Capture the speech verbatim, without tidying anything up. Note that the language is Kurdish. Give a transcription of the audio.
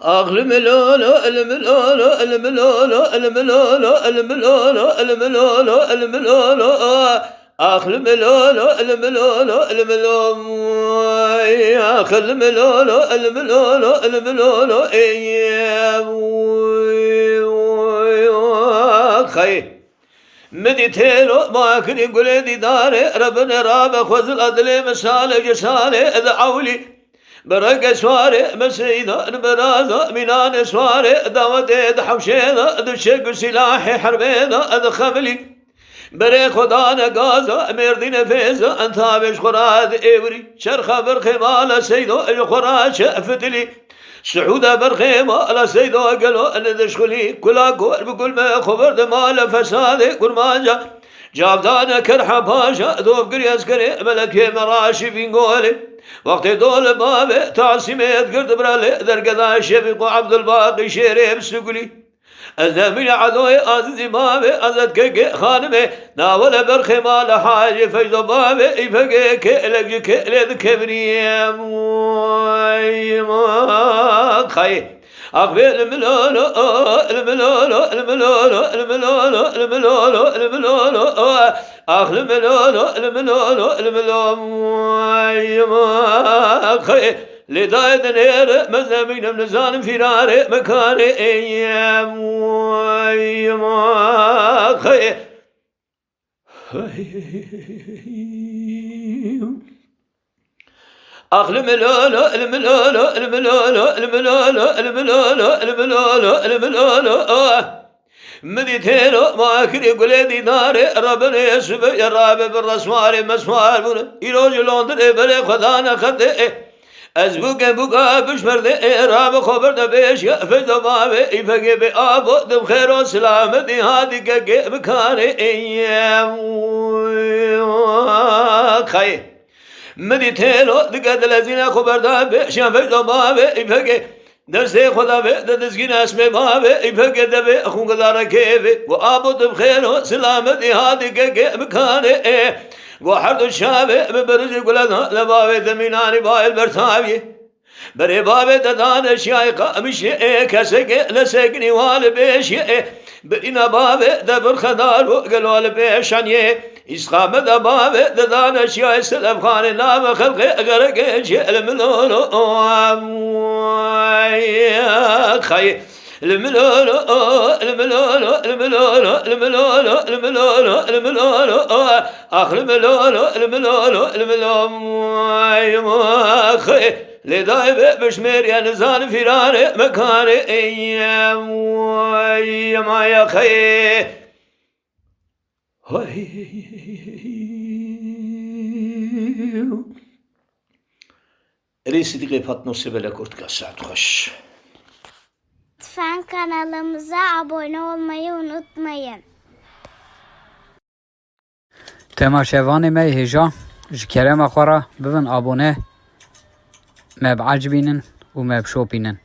Ax li milolo, li milolo, li milolo, li milolo, li milolo, li milolo, li milolo, li milolo. Ax li milolo, li milolo, li milolo. Ax li milolo, li milolo, li milolo. Ey, xey. Min dî têlo ma kirî gulê dîdarê, rebine rabe xwezila dilê min sale ji sale ed ewlî. Bi renge swarê, bi seyda, bi raza, mînanê swarê, dawetê di hewşê de, di çek û silahê herbê de, di xemilî. Berê xwe dane gaza, mêrdîne fêza, entavê ji xwe ra di êwirî. Çerxa berxê mala seydo, ji xwe ra çe fitilî. Sihûda berxê mala seydo, gelo li dişxulî. Kula gor bi gul me xwe berde mala fesadê kurmanca. Cavdane kerha paşa, dov giriye ez kerê, melekê me raşî bîngolê. Wextê dole bavê, tasîmê ez gird biralê, dergeda şevî ku Abdulbaqî şêrê bi sugulî. Ez demîne edoyê azizî bavê, ez ez kekê xanimê, nawele berxê mala hacê feydo bavê, îfegê kê, elek ji kê, lê dikeviriye. Xayê. Ax bê li milolo, li milolo, li milolo, li milolo, li milolo, li milolo, ax li milolo, li milolo, li milolo, xê, lê dayê dinêre, me zemînim nizanim fîrarê, me karê, ey, xê. Ax li milolo, li milolo, li milolo, li milolo, li milolo, li milolo, li milolo, oh. Min dî têlo, ma kirê gulê dîdarê, rebinê sibê, rabe bi reswarê, meswar bûne. Îro ji Londirê berê xwe dane xetê, eh. Ez bûke bûka bişmerdê, ê, rabe xwe berde pêş ya feyda bavê, îfegê bê abo, dim xêro silametî hatî kekê bikarê, ê, xayê. Min dî têlo, dike dilezîne xwe berda pêş ya feyda bavê, îfegê. Destê xwe da vê, de dizgîne esmê bavê, îfegê de vê, xûngedare kê vê. Û abo dim xêro silametî hatî kekê bikarê, ê. Go her du çavê bi birîzî gule da, li bavê de mînanî bayê li ber taviyê. Berê bavê de dane şiyayê qamişê, ê, kesekê li sekinî wa li pêşê, ê, birîna bavê de birxedar û gelo li pêşaniyê. Îsqameta bavê de dane şiyayê selefxanê nave xelqê gerekê çê li milolo, xayê. Li milolo, li milolo, li milolo, li milolo, li milolo, li milolo, ax li milolo, li milolo, li milolo, xê, lê dayê vê bişmêriye nizanim fîranê me karê, ey, ey, maya xê. Hey. Erê Sidîqê Patnosê bele kurtka saet xweş. Lütfen kanalımıza abone olmayı unutmayın. Temaşevanê me hêja, ji kerema xwe re bibin abone, me biecibînin û me bişopînin.